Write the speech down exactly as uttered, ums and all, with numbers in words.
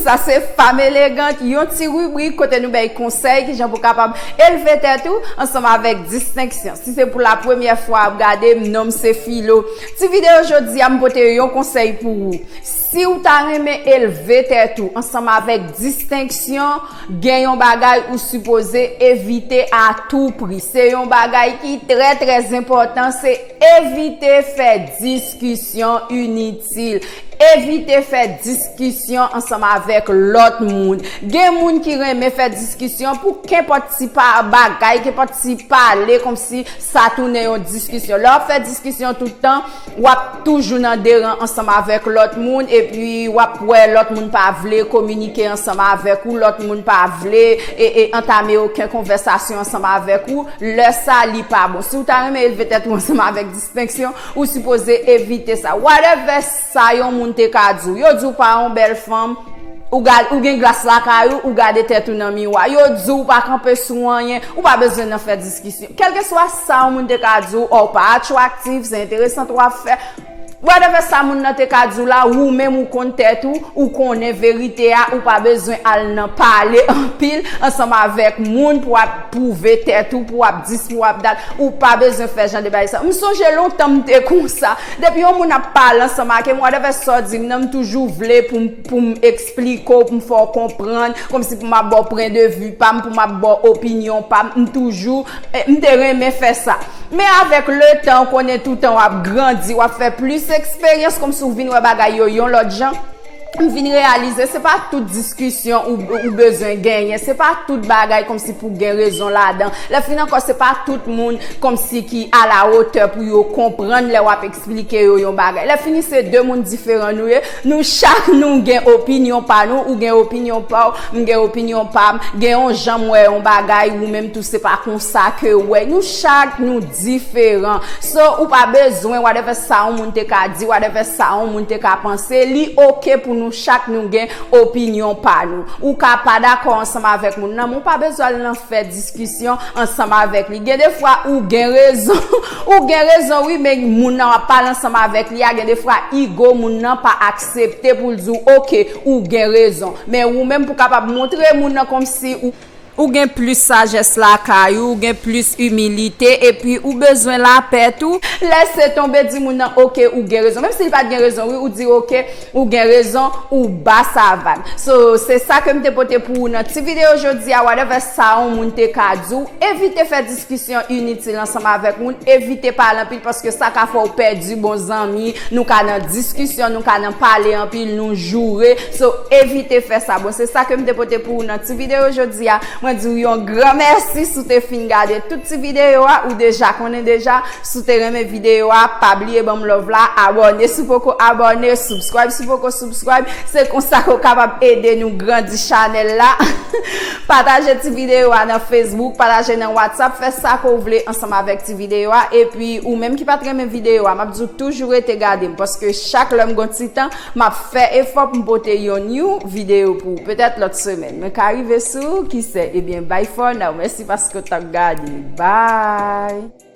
Sa se Fanm Elegant, yon ti ribrik kote nou bay konsèy kijan pou kapab elve tèt ou ansanm avèk distenksyon. Si se pou la premyè fwa w ap gade m, non m se Filo. Ti videyo jodi a, m pote yon konsèy pou ou. Si w ta renmen elve tèt ou ansanm avèk distenksyon, gen yon bagay ou sipoze evite a tou pri. Se yon bagay ki trè, trè enpòtan, se evite fè diskisyon initil. Evite fè diskisyon ansanm avèk lòt moun. Gen moun ki renmen fè diskisyon pou kenpòt ti pa bagay, kenpòt ti pale, kòmsi sa tounen yon diskisyon. Lè w ap fè diskisyon tout tan, w ap toujou nan deran ansanm avèk lòt moun, epi w ap wè lòt moun pa vle kominike ansanm avèk ou, lòt moun pa vle e, e antame okenn konvèsasyon ansanm avèk ou. Lè sa, li pa bon. Si w ta renmen elve tèt ou ansanm avèk distenksyon, ou sipoze evite sa. Whatever sa yon moun te ka di w, yo di w pa yon bèl fanm, ou, gad, ou gen glas lakay ou, ou gade tèt ou nan miwa. Yo di w pa kanpe sou anyen, ou pa bezwen nan fè diskisyon. Kèlkeswa sa yon moun te ka di w, ò, w pa atraktif, se enteresan w ap fè. Whatever sa moun nan te ka di w la, ou menm ou konn tèt ou, ou konnen verite a, ou pa bezwen al nan pale anpil ansanm avèk moun pou w ap pwouve tèt ou, pou w ap dis, pou w ap dat, ou pa bezwen fè jan de bagay sa. M sonje lontan m te konsa. Depi yon moun ap pale ansanm ak m, whatever sa w di m nan, m toujou vle pou m, pou m eksplike w, pou m fè w konprann, kòmsi pou m ap ba w pwen de vi pa m, pou m ap ba w opinyon pa m, m toujou, eh, m te renmen fè sa. Men avèk letan, w konnen toutan w ap grandi, w ap fè plis eksperyans, kòmsi w vin wè bagay yo yon lòt jan. M vin reyalize se pa tout diskisyon ou, ou bezwen genyen, se pa tout bagay kòmsi pou gen rezon ladan. Lè fin ankò, se pa tout moun kòmsi ki a la wotè pou yo konprann lè w ap eksplike yo yon bagay. Lè fini, se de moun diferan nou ye. Nou chak nou gen opinyon pa nou, ou gen opinyon pa w, m gen opinyon pa m, gen yon jan m wè yon bagay, ou menm tou se pa konsa ke w wè. Nou chak nou diferan. So, ou pa bezwen, whatever sa yon moun te ka di, whatever sa yon moun te ka panse, li oke pou nou chak nou gen opinyon pa nou. Ou ka pa dakò ansanm avèk moun nan, men ou pa bezwen al nan fè diskisyon ansanm avèk li. Gen de fwa ou gen rezon, ou gen rezon wi, men moun nan w ap pale ansanm avèk li a, gen de fwa igo moun nan pa aksepte pou l di w, oke, ou gen rezon. Men ou menm pou kapab montre moun nan kòmsi ou, ou gen plis sajès lakay ou, ou gen plis imilite, epi ou bezwen lapè tou. Lèse tonbe, di moun nan, oke, ou gen rezon. Menm si li pa t gen rezon, wi, ou di, oke, ou gen rezon, ou ba sa vag. So, se sa ke m te pote pou ou nan ti videyo jodi a. Whatever sa yon moun te ka di w, evite fè diskisyon initil ansanm avèk moun, evite pale anpil, paske sa ka fè w pèdi bon zanmi, nou ka nan diskisyon, nou ka nan pale anpil, nou joure. So, evite fè sa. Bon, se sa ke m te pote pou ou nan ti videyo jodi a. Mwen di w yon gran mèsi si w te fin gade tout ti videyo a, ou deja konnen deja. Si w te renmen videyo a, pa bliye ban m love la, abòne si w poko abòne, subscribe si w poko subscribe. Se konsa ke w kapab ede nou grandi chanèl la. Pataje ti videyo a nan Facebook, pataje nan WhatsApp, fè sa ke w vle ansanm avèk ti videyo a. Epi ou menm ki pa t renmen videyo a, m ap di w toujou rete gade m, paske chak lè m gon ti tan, m ap fè efò pou m pote yon new videyo pou ou. Petèt lòt semèn mwen ka rive sou ou, kisè. Ebyen, bye for now. Mèsi paske w t ap gade. Bye.